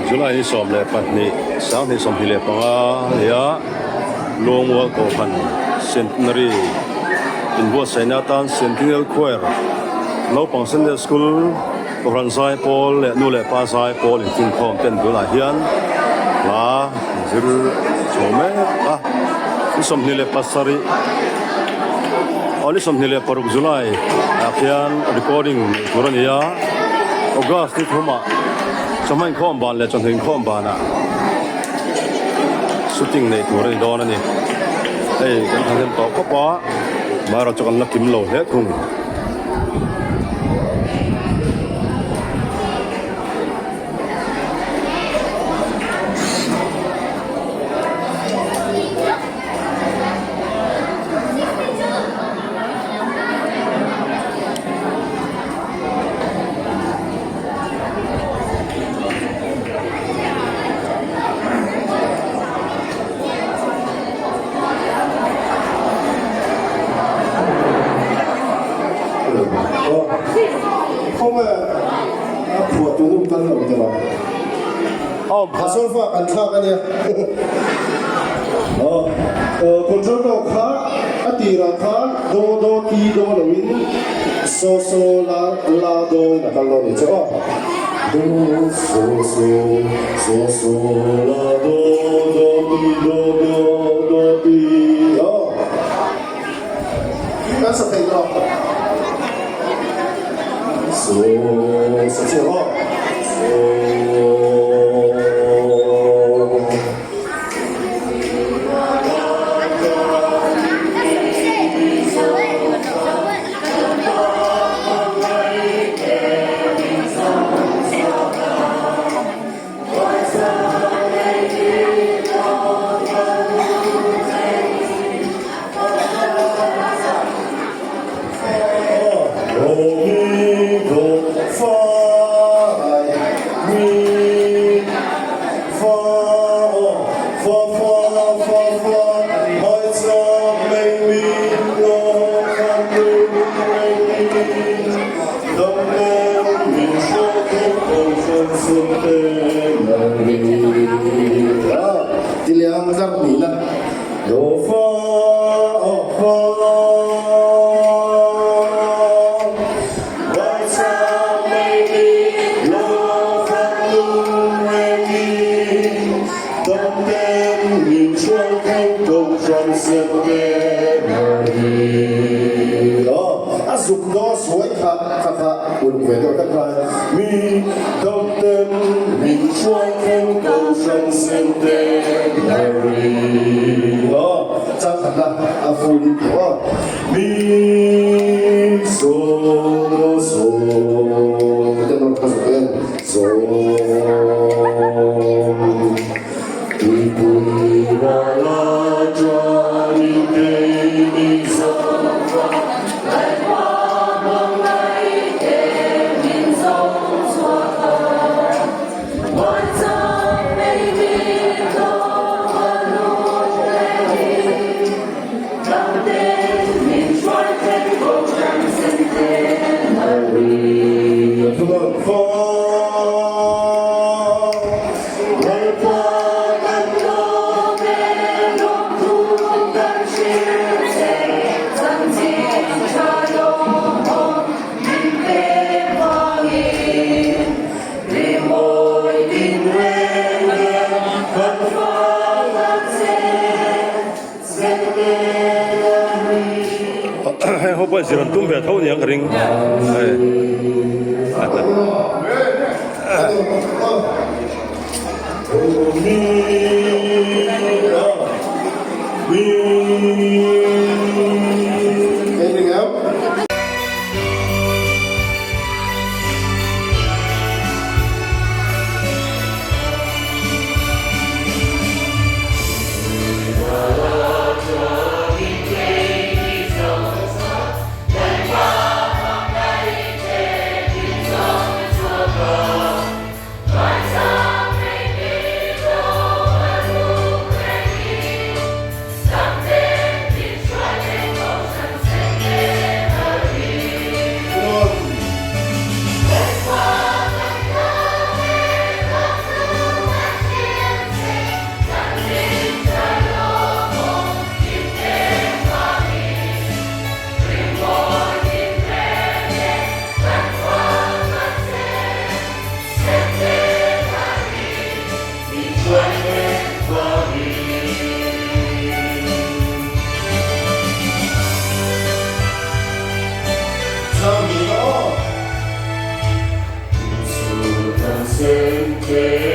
July ni 12 2025 a ni a, Luangmual Kohhran Centenary inbuatsaihna atan Centennial Choir naupang Sunday School Kohhran zaipawl leh nu leh pa zaipawl infinkhawm ten tunah hian hla an zir chho mek a, ni 27 aw ni 26 July ah khian recording neih tur a ni a, August ni thumah chawhma inkhawm ban leh chawhnu inkhawm banah shooting neih tur a ni dawn a ni, hei kan thahnem tawh khawp a, amaherawhchu chu kan la kim lo hle thung. Solfa kan thlak a nia. Contralto kha a tirah khan do do ti do loin so so la la do in a kal dawn a ni chu aw. Do so so so so la do do ti do do do ti aw. Kan sa thei tawh. So sa chiang aw. So. A zuk daw suai kha kha kha uluk ve deuh tak lai. Mi dam ten min hruai thleng Kohhran Centenary. Aw, chang khat la a full in tih aw. Mi so so te nawr kha zuk en zawm tuipui ral atangin keini Heng ho pawh zir an tum ve tho nia ka ring. che.